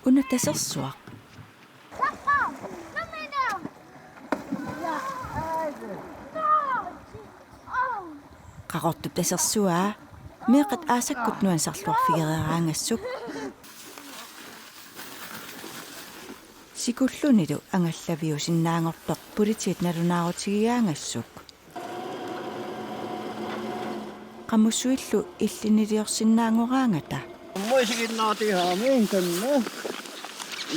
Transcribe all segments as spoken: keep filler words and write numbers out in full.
Una tasersuaq. Qaqortup tasersuaa meeqqat aasakkut nuannisarluarfigereeraangassuk. Sikullunilu angallaviusinnaanngortoq politiit nalunaarutigigaangassuk. Qamussuillu illiniliorsinnaanngoraangata. Aamma isiginnaartigaarami taanna.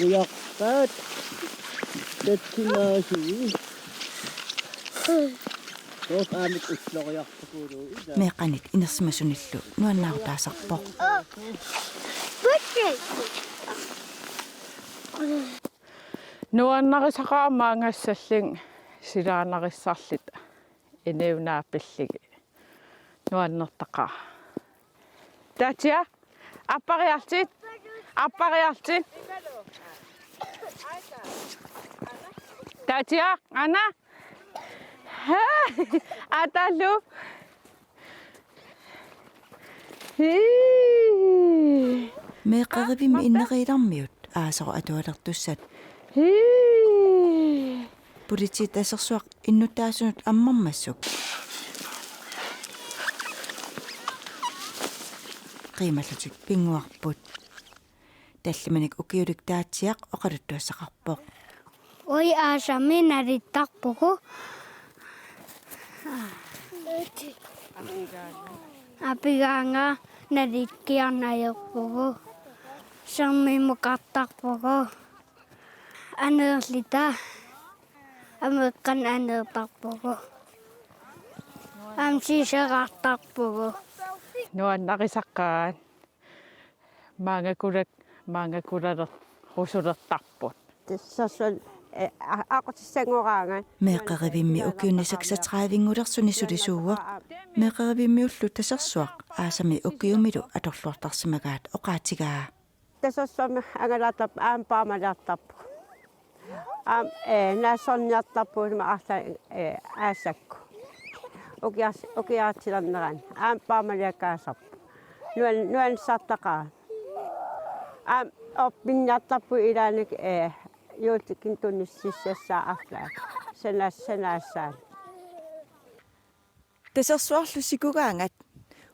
Ujartaat. Tatsimaasui. Soorlu aamma ulloriartukuluu ila. Meeqqanit inersimasunillu nuannaarutaasarpoq. Nuannarisaqaaq maanngassallunga silaannarissarluta. Inuup naapillugit. Nuannertaqaaq. Tatja, appariarlutit. Appariarlutit. Tatja, Anna. Atalu. Hii. Meeqqerivimmi inneriilarmiut aasaru atualertussat. Hii. Politiit tasersuaq innuttaasunut ammarmassuk qiimallutik pinnguarput. Tallimanik ukiulik Tatsiaq oqaluttuassaqarpoq. Uagut aasami nalittarpugut. Apigaanga nalikkiarnalerpugut. Sermimukartarpugut. Aneerluta. Ameqqanik aneertarpugut. Aamma siuserartarpugut. Nuannarisaqaat. Maanga kulak, maanga kulaler-, rusulertarput. Tasersuaq, eh, a-, aqutsissanngoraagut. Meeqqerivimmi ukiuni seksogtredive-ngulersuni sulisuuvoq. Meeqqerivimmiullu tasersuaq aasami ukiumilu atorluartarsimagaat oqaatigaa. Tasersuarmi angalaartarpugut, aamma paamaliartarpugut. Aamma, eh, naassorniartarpugut ima arlaat, eh, aasakkut. Ukiars-, ukiartilernerani. Aamma paamaliakkaasarpugut. Nuan-, nuannisartaqaaq. Aamma orpinniartarpugut ilaanni, eh, juullikkut tunissutissassaat arlaat. Sanaas-, sanaassaat. Tasersuarlu sikugaangat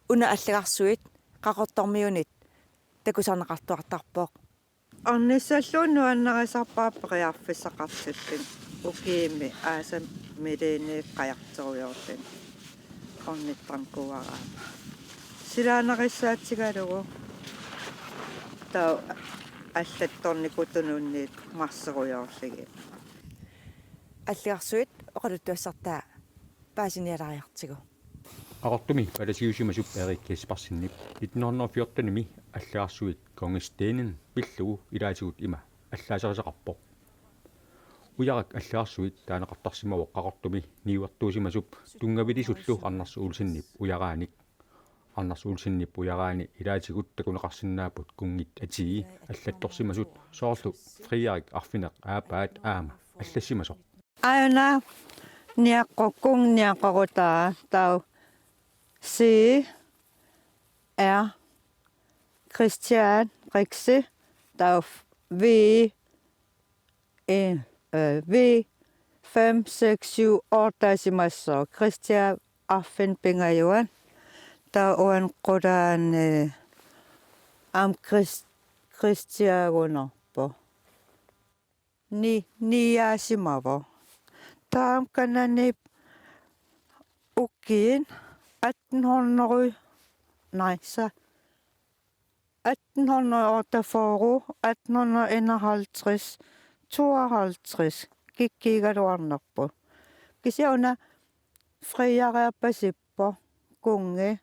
una allagarsuit Qaqortormiunit takusarneqartuartarpoq. Ornissallugu nuannarisarpara periarfissaqartillugu ukiumi aasami miliinit qajartorujoorluni ornittarnikuuaraangat. Silaannarissaatigalugu taava allattornikuutununniit marserujoorlugit. Allagarsuit oqaluttuassartaa paasinialariartigu. Qaqortumi palasiusimasut Erik Jespersenip nitten hundrede og fjorten-imi allagarsuit Kongens Stenen pillugu ilaatigut ima allaaserisaqarpoq. Ujarak allagarsuit taaneqartarsimavoq Qaqortumi niuertuusimasup tunngavilisullu Anders Olsenip ujaraanik. Anders Olsenip ujaraani ilaatigut takuneqarsinnaapput kunngit atii allattorsimasut soorlu Frederik arfineq-aappaat aamma allassimasoq. Aana niaqqu-, kunngit niaqorutaa taava C, R, Christian Riksi, taava V, en, øh, V fem seks syv otte-simasoq, Christian arfineq-pingajuat, taava uani qulaani, øh, aamma Chris-, Christiagunerpoq. Ni-, ni-aasimavoq. Taava kanani ukiut atten hundrede, nej, så atten hundrede og otteogfyrre, atten hundrede og enoghalvtreds, tooghalvtreds, kikkuugaluarnerput. Kisianni una Frederik-aappaat sippoq, kunngi,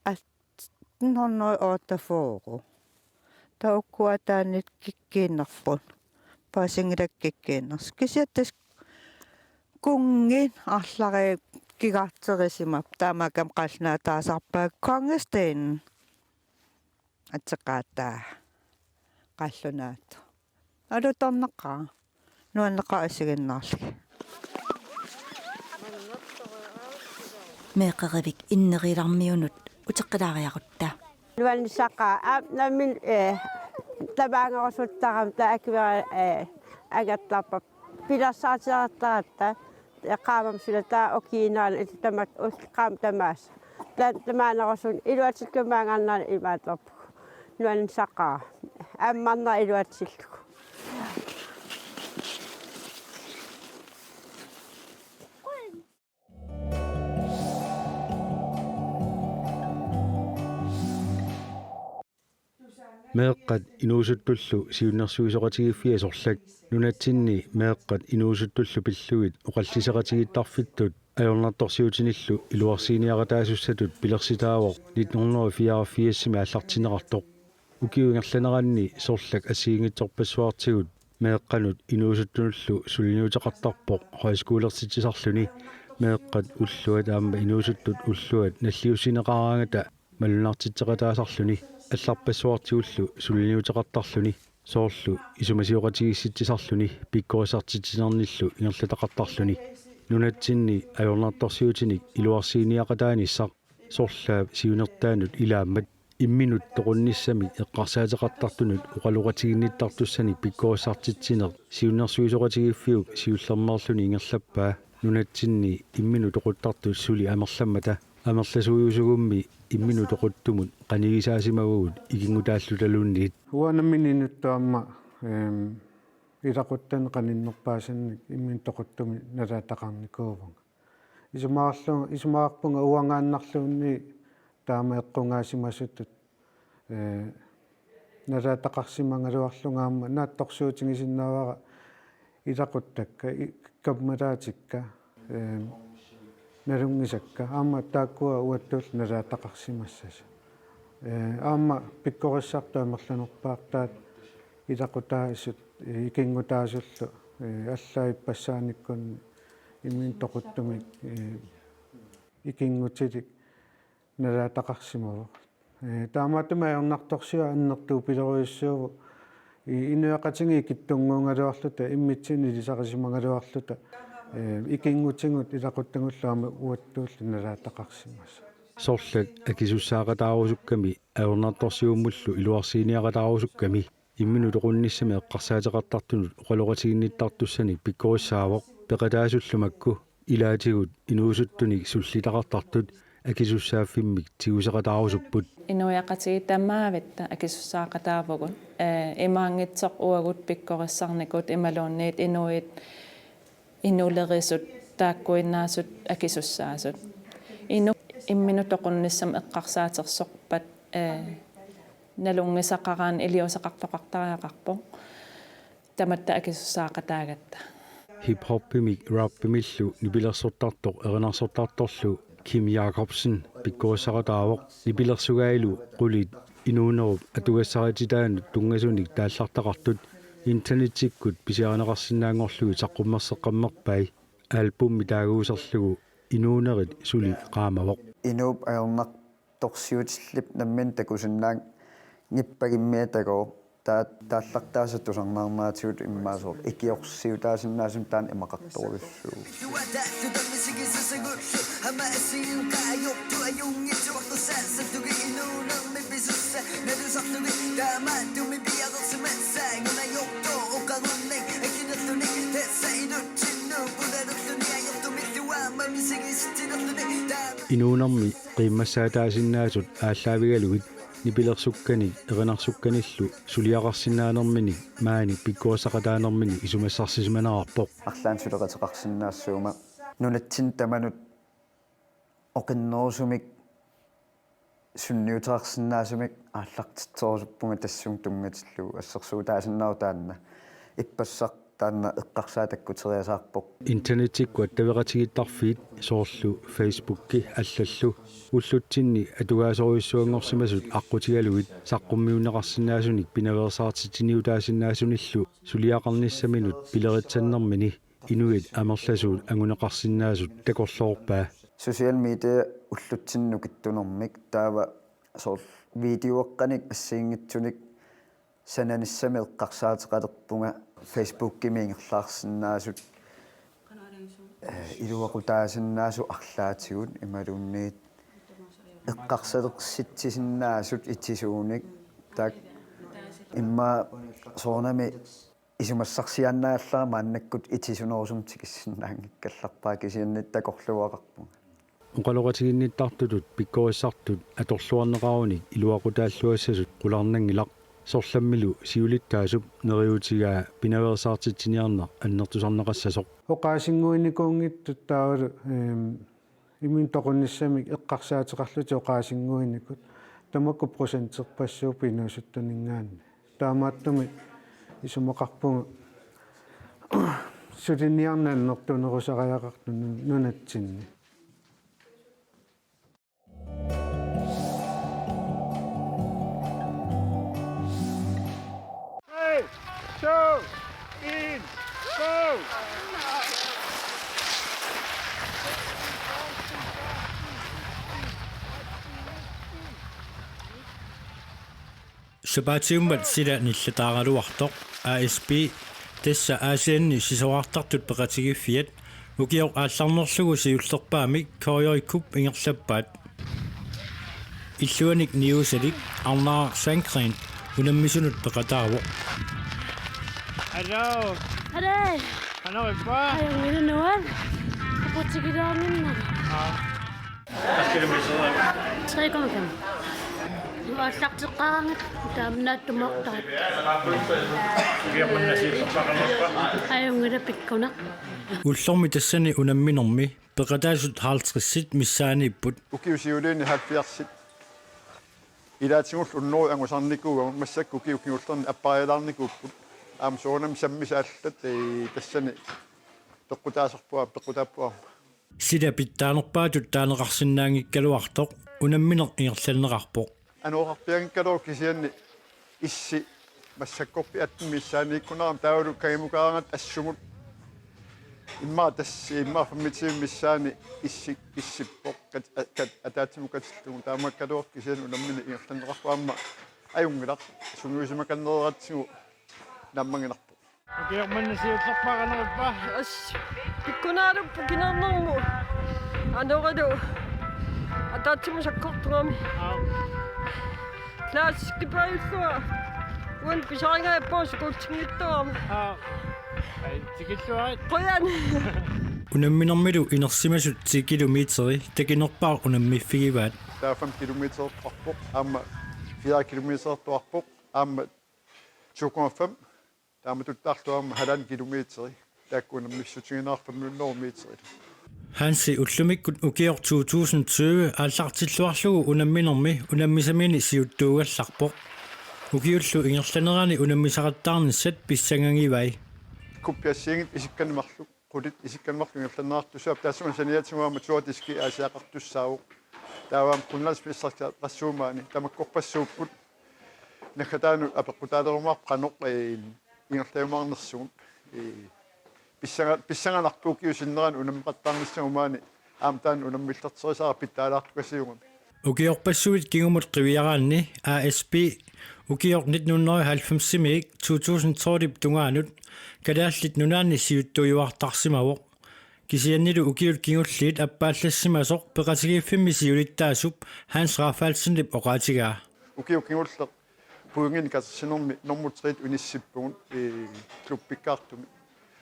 atten hundrede og otteogfyrre. Taava ukua taanna kikkuunnerput. Paasinngilakka kikkuunnersut. Kisianni tassa kunngit arlallit kigarterisimavoq, taamaakkami qallunaataasarpaat Kongens Stenen. Ateqaataa qallunaatut. Alutornaqaaq. Nuanneqaaq isiginnaarlugit. Meeqqerivik inneriilarmiunut uteqqilaariarutta. Nuannisaqaaq, aap, nammineq, eh, tamaangerusuttarami taava akuera, ee, angerlarpara pilersaaruteqartaratta, ee, qaammammut suli taava ukiup naanerani tamakku ul-, qaammat tamaasa. Taava tamaangerusuni iluatsillugu maanngarnani imaattorpugut. Nuannisaqaaq. Ammarnera iluatsillugu. Meeqqat inuusuttullu siunnersuisoqatigiiffiat sorlak nunatsinni meeqqat inuusuttullu pillugit oqalliseqatigiittarfittut ajornartorsiutinillu iluarsiiniaqataasussatut pilersitaavoq nitten hundrede og fireogfirsimi aallartinneqartoq. Ukiup ingerlaneranni sorlak assigiinngitsorpassuartigut meeqqanut inuusuttunullu suliniuteqartarpoq højskolertitsisarluni, meeqqat ulluat aamma inuusuttut ulluat nalliussineqaraangata malunnartitseqataasarluni, allarpassuartigullu suliniuteqartarluni, soorlu isumasioqatigiissitsisarluni pikkorissartitsinernillu ingerlataqartarluni. Nunatsinni ajornartorsiutinik iluarsiiniaqataanissaq sorlaap siunertaanut ilaammat imminut toqunnissamik eqqarsaateqartartunut oqaloqatiginnittartussanik pikkorissartitsineq siunnersuisoqatigiiffiup siullermeerluni ingerlappaa nunatsinni imminut toquttartut suli amerlammata. Amerlasuujusugummi imminut toquttumut qanigisaasimavagut ikinngutaallutaluunniit. Uanga nammineq inuttut aamma, eem, ilaquttani qaninnerpaasannik imminut toquttumik nalaataqarnikuuvunga. Isumaqarlu-, isumaqarpunga uangaannarluunniit taama eqqugaasimasutut, ee, nalaataqarsimagaluarlunga aamma naatsorsuutigisinnaavara ilaquttakka, i-, kammalaatikka, ee, nalunngisakka, aamma taakkua uattullu nalaataqarsimassasut. Ee, aamma pikkorissartut amerlanerpaartaat ilaqutaasut, ee, ikinngutaasullu, ee, allaat ippassaanikkut imminut toquttumik, ee, ikinngutilik nalaataqarsimavoq. Ee, taamaattumik ajornartorsiut annertuupilorujussuuvoq. I-, inuiaqatigiit ikittunnguugaluarluta, immitsinnut ilisarisimagaluarluta, ee, ikinngutigut ilaquttagullu aamma uattullu nalaataqarsimasut. Sorlak akisussaaqataarusukkami ajornartorsiummullu iluarsiiniaqataarusukkami imminut toqunnissamik eqqarsaateqartartunut oqaloqatiginnittartussanik pikkorissaavoq, peqataasullu makku ilaatigut inuusuttunik sullitaqartartut akisussaaffimmik tiguseqataarusupput. Inuiaqatigiit tamaavitta akisussaaqataavugut. Ee, imaanngitsoq uagut pikkorissarnikut imaluunniit inuit inulerisut taakkuinnaasut akisussaasut. Inuk imminut toqunnissamik eqqarsaatersorpat, ee, nalunngisaqaraanni iliuuseqartoqartariaqarpoq. Tamatta akisussaaqataagatta. Hip-hopimik rappimillu nipilersortartoq erinarsortartorlu Kim Jakobsen pikkorissaqataavoq. Nipilersugailu qulit inuunerup atugassarititaanut tunngasunik taallartaqartut internettikkut pisiarineqarsinnaanngorlugit saqqummerseqqammerpai. Albumi taaguuserlugu inuunerit suli qaamavoq. Inuup ajornartorsiutillip nammineq takusinnaanngippagimmiatagooq, taa-, taallartaasa tusarnaarneratigut immaqa soorlu ikiorsiutaasinnaasunik taanna imaqartorujussuuvoq. Inuunermi qiimmassaataasinnaasut aallaavigalugit nipilersukkanik, erinarsukkanilu suliaqarsinnaanerminik maani pikkorissaqataanerminik isumassarsisimanerarpoq. Arlaannik suleqateqarsinnaassuuma nunatsinni tamanut oqinnerusumik sunniuteqarsinnaasumik aallartitserusuppunga tassunga tunngatillugu, assersuutaasinnaavoq taanna. Ippassaq taanna eqqarsaat takkuteriasaarpoq. Internettikkut attaveqatigiittarfiit soorlu Facebooki allallu ullutsinni atugaasorujussuanngorsimasut aqqutigalugit saqqummiunneqarsinnaasunik pinaveersaartitsiniutaasinnaasunillu suliaqarnissaminut pileritsannermini inuit amerlasuut anguneqarsinnaasut takorloorpaa. Social media ullutsinni nukittunermik, taava soorlu videoeqqanik assigiinngitsunik sananissamik eqqarsaateqalerpunga Facebookimi ingerlaarsinnaasut, eh, iluaqutaasinnaasut arlaatigut imaluunniit eqqarsalersitsisinnaasut itisuunik, taak-, Immaqa soorunami isumassarsiaannaallara maannakkut itisunerusumik tikissinnaanngikkallarpara kisianni takorluugaqarpunga. Oqaloqatiginnittartutut pikkorissartut atorluarneqarunik iluaqutaalluassasut qularnanngilaq, sorlammilu siulittaasup neriuutigaa pinaveersaartitsiniarneq annertusarneqassasoq. Oqaasinnguinikuunngitsut taavalu, ehm, imminut toqunnissamik eqqarsaateqarlutik oqaasinnguinikut tamakku procenterpassuupput inuusuttuninngaanniit. Taamaattumik isumaqarpunga suliniarneq annertunerusariaqartoq nun-, nunatsinni. Three, two, en, go! Sapaatiummat sila nillataaraluartoq A S P, tassa Aasianni sisorartartut peqatigiiffiat, ukioq aallarnerlugu siullerpaamik Koyoi Cup ingerlappaat. Illuanik niuusalik Arnaraq Sandgreen unammisunut peqataavoq. Hallo. Hej. Hallo, Ipa. Hej, Mille Noel. På Tigidaminna. Tre komma fem. Aallarteqqaaraangat taamnaattumoortaat. Ajunngilaq pikkunaq. Ullormi tassani unamminermi peqataasut halvtredsit missaaniipput. Ukiut siuliini halvfjerdsit ilaatigullu unnoru angusarnikuugamik massakkut ukiut kingullerni apparialaarnikuupput. Aamma soorunami sammisaallat, ee, tassani peqqutaasarput aamma, peqqutaapput aamma. Sila pitsaanerpaatut taaneqarsinnaanngikkaluartoq unammineq ingerlanneqarpoq. Anooqarpianngikkaluarpoq kisianni issi massakkorpiaq atten missaaniikkunarami taavalu kangimukaaraangat assumut. Immaqa tassa, immaqa femogtyve missaani issi, issippoq, kat-, a-, kat-, ataatsimut katillugu taamaakkaluartoq kisianni unammineq ingerlanneqarpoq aamma ajunngilaq sungiusimakannereeratsigu naammaginarpoq. Ukioq manna siullerpaaq qanorippa? As, pikkunaaluppoq kinarnermut. Anoralu. Ataatsimut sakkortugami. Aap. Klassikkipaajullunga. Uani pisarigaappoq sukuutsinngittorama. Aap. Ai, tikilluarit. Qujan. Unamminermilu inersimasut ti kilometeri takinerpaaq unammiffigivaat. Taava fem kilometerertuarpoq, aamma fire kilometerertuarpoq, aamma to komma fem. Taamatuttaarlu aamma halvanden kilometeri, taakku unammissutigineqarput fem hundrede meterit. Hansi ullumikkut ukioq to tusind tyve aallartilluarlugu unamminermi unammisamini siuttuugallarpoq. Ukiullu ingerlanerani unammisaqattaarnissat pissangagivai. Kuppiassiinngitsut isikkanik marluk, qulit isikkanik marluk ingerlanneqartussaapput, taassuma saniatigut aamma Tour de Ski Aasiaqartussaavoq. Taava aamma grønlandsmesterskabit qassuumaani tamakkorpassuupput. Naggataanut apeqqutaalerumaarpoq qanoq, ee, ingerlajumaarnersugut. Ee, pissanga-, pissanganarpoq ukiup sinnerani unammeqattaarnissamut maani aamma taanna unammillerterisara pitsaalaartukasiugami. Ukiorpassuit kingumut qiviaraanni A S P ukioq nitten hundrede og halvfemsimiit to tusind tolvip tungaanut Kalaallit Nunaanni siuttuujuartarsimavoq. Kisiannili ukiut kingulliit appaallassimasoq peqatigiiffimmi siulittaasup Hans Rafaelsenip oqaatigaa. Ukiut kingulleq pointinik katersinermi nummer tre inissippugut, ee, klubbikkaartumik.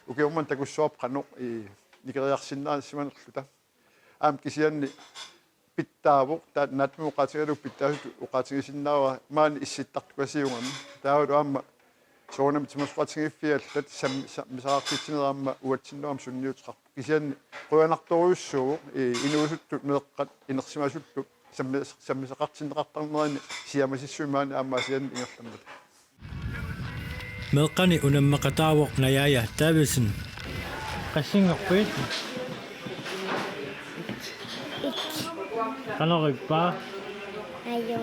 Ukioq manna takussuarput qanoq, ee, nikeriarsinnaasimanerluta. Aamma kisianni pitsaavoq, taava naatsumik oqaatigalugu pitsaasutut oqaatigisinnaavara maani issittartukasiugami. Taavalu aamma soorunami timersoqatigiiffiit allat sam-, sammisaqartitsinerat aamma uatsinnut aamma sunniuteqarpoq. Kisianni qujanartorujussuuvoq, ee, inuusuttut meeqqat inersimasutut sammi-, sammisaqartinneqartarnerani siamasissumik maani aamma Aasianni ingerlammata. Meeqqani unammeqataavoq Najaja Davidsen. Qassinngorpit? Qanorippa? Ajo.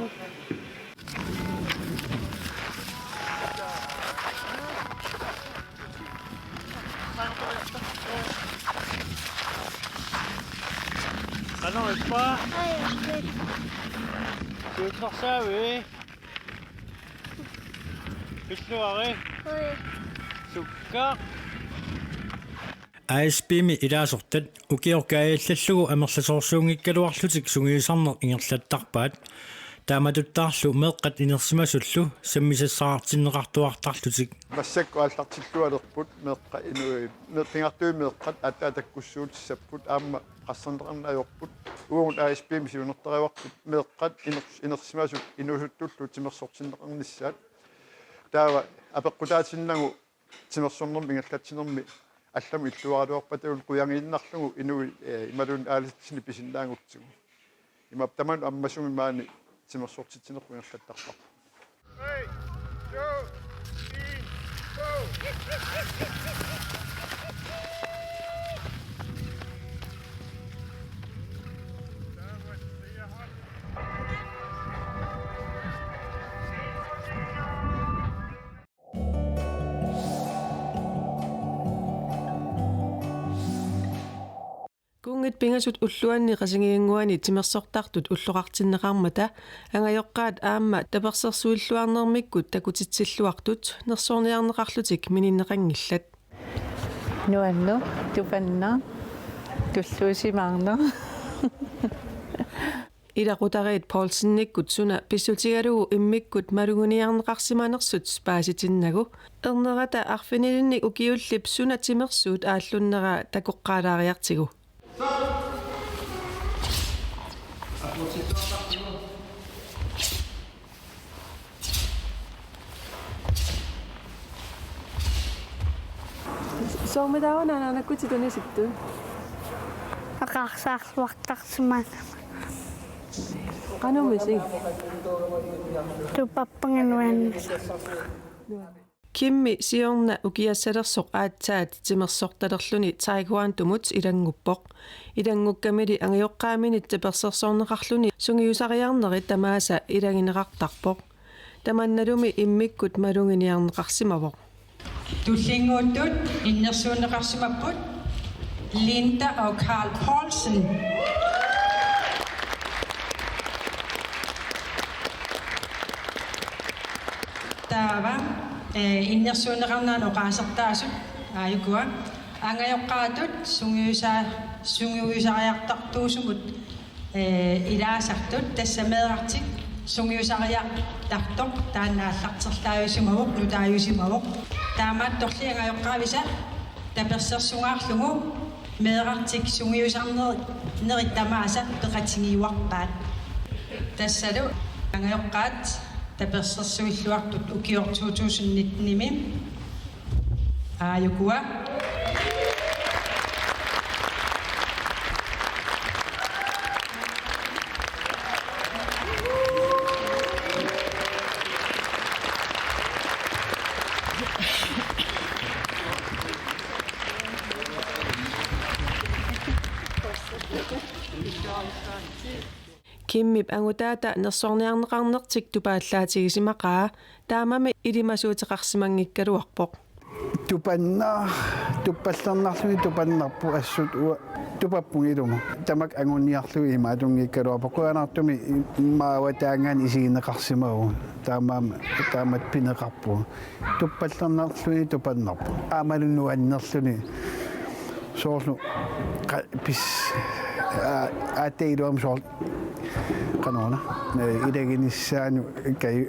Qanorippa? Ajo. Siullersaavi? Pilluari. Ui. Sukka. A S P-mi ilaasortat ukioq kaajallallugu amerlasoorsuunngikkaluarlutik sungiusarneq ingerlattarpaat. Taamatuttaarlu meeqqat inersimasullu sammisassaqartinneqartuartarlutik. Massakkut aallartillualerput meeqqat inu-, me-, pingaartumik meeqqat aatsaat takkussuutissapput aamma qasserneqarneq ajorput. Uagut A S P-mi siunertarivarput meeqqat iner-, inersimasut inuusuttullu timersortinneqarnissaat. Taava apeqqutaatinnagu timersornermi ingerlatsinermi allamut illuaraluarpata una qujangiinnarlugu inuit, eh, imaluunniit aalatinnik pisinnaagutsigu. Imaappoq tamanut ammasumik maani timersortitsinerput ingerlattarparput. Three, two, en, go! Kuunngit pingasut ulluanni Qasigiannguani timersortartut ulloqartinneqarmata angajoqqaat aamma tapersersuilluarnermikkut takutitsilluartut nersorniarneqarlutik mininneqanngillat. Nuanneq, tupannaq, tulluusimaarneq. Ilaqutariit Poulsenikkut suna pissutigalugu immikkut maluginiarneqarsimanersut paasitinnagu. Ernerata arfinilinnik ukiullip suna timersuut aallunnera takoqqaalaariartigu. Soormitaava anaanakkut tunisittut? Aqaarsaarluartarsimaat. Qanoq isig? Tupappunga nuannisaq. Kimmi siorna ukiassalersoq aatsaat timersortalerluni taekwondomut ilannguppoq. Ilanngukkamili angajoqqaaminit tapersersorneqarluni sungiusariarnerit tamaasa ilagineqartarpoq. Tamannalumi immikkut maluginiarneqarsimavoq. Tullinnguuttut innersuunneqarsimapput Linda og Carl Poulsen. Taava, eh, innersuunneqarneranut oqaasertaasut aajukua. Angajoqqaatut sungiusa-, sungiusariartartuusumut, eh, ilaasartut tassa meerartik sungiusariartartoq taanna aallarterlaajusimavoq, nutaajusimavoq. Taamaattorli angajoqqaavisa tapersersungaarlugu meerartik sungiusarnerit tamaasa peqatigiuarpaat. Tassalu angajoqqaat tapersersuilluartut ukioq to tusind nitten-imi aajukua. Kimmip angutaata nersorniarneqarnertik tupaallaatigisimagaa, taamami ilimasuuteqarsimanngikkaluarpoq. Tupannaq, tuppallernarluni tupannarpoq assut uanga tupappunga ilumut. Tamakku anguniarlugit imaalunngikkaluarpoq. Qujanartumik immaavataangaani isigineqarsimavoq. Taamaammat, taamatut pineqarpugut. Tuppallernarluni tupannarpoq. Aammalu nuannerluni. Soorlu qa-, pis-, aa, aatsaat iluamik soorlu qanoruna, eh, ilaginissaanut kaj-,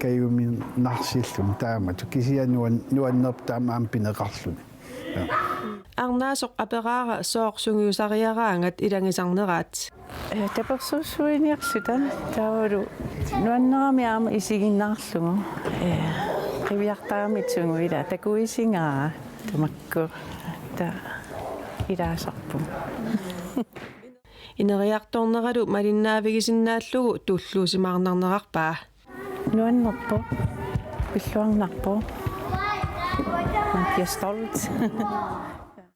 kajuminarsillugu taamatut. Kisianni nuan-, nuannerpoq taama aamma pineqarluni. Ja. Arnaasoq aperaara sooq sungiusariaraangat ilagisarneraat. Eh, tapersersuiniarluta taavalu nuannerami aamma isiginnaarlugu. Eh, qiviartaramik sungiulaa takuisigaara tamakku ta ilaasarpunga. Ineriartorneralu malinnaavigisinnaallugu tulluusimaarnarnerarpaa. Nuannerpoq, pilluarnarpoq. Man bliver stolt.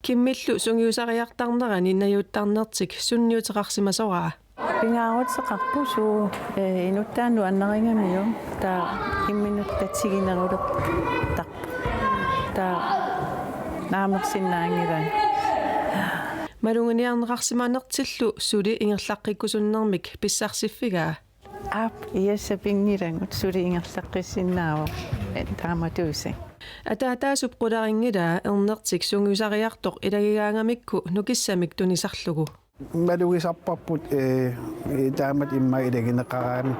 Kimmillu sungiusariartarnerani najuuttarnertik sunniuteqarsimasoraa. Pingaaruteqarpoq suu, eh, inuttaa nuannarigamiuk, taava imminut tatiginerulertarpoq. Taava naamersinnaanngilanga. Maluginiarneqarsimanertillu suli ingerlaqqikkusunnermik pissarsiffigaa. Aap, iassapinngilagut suli ingerlaqqissinnaavoq, eh, taamatuusaq. Ataataasup qularinngilaa ernertik sungiusariartoq ilagigaangamikku nukissamik tunisarlugu. Malugisarparput, eh, eh, taamatut immaqa ilagineqaraanni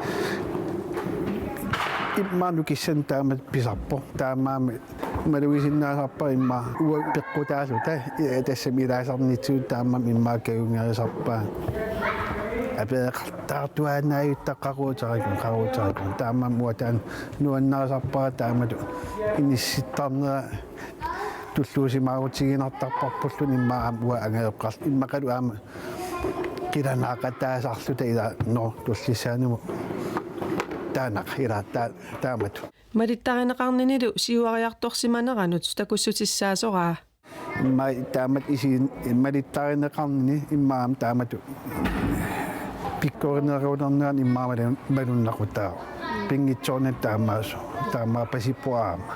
immaqa nukissanik taamatut pisarpoq. Taamaammat malugisinnaasarpara immaqa uanga peqqutaalluta, eh, tassami ilaasarnitsitut taamaammat immaqa kajungerisarpara. Apeeqartartuaannaajuttaqaruutarikun, qaruutarikun. Taamaammat uanga taanna nuannarisarpara taamatut inissittarnera tulluusimaarutiginartarparpullu immaqa aamma uanga angajoqqaarlunga immaqalu aamma qilanaaqataasarluta ila no tullissaanimut taanna ila ta-, taamatut. Malittarineqarninilu siuariartorsimaneranut takussutissaasoraa. Immaqa taamatut isiin malittarineqarnini immaqa aamma taamatut pikkorinerulernerani immaqa malun-, malunnaqutaavoq. Pinngitsoornani taamaasoq, taamaappasippoq aamma.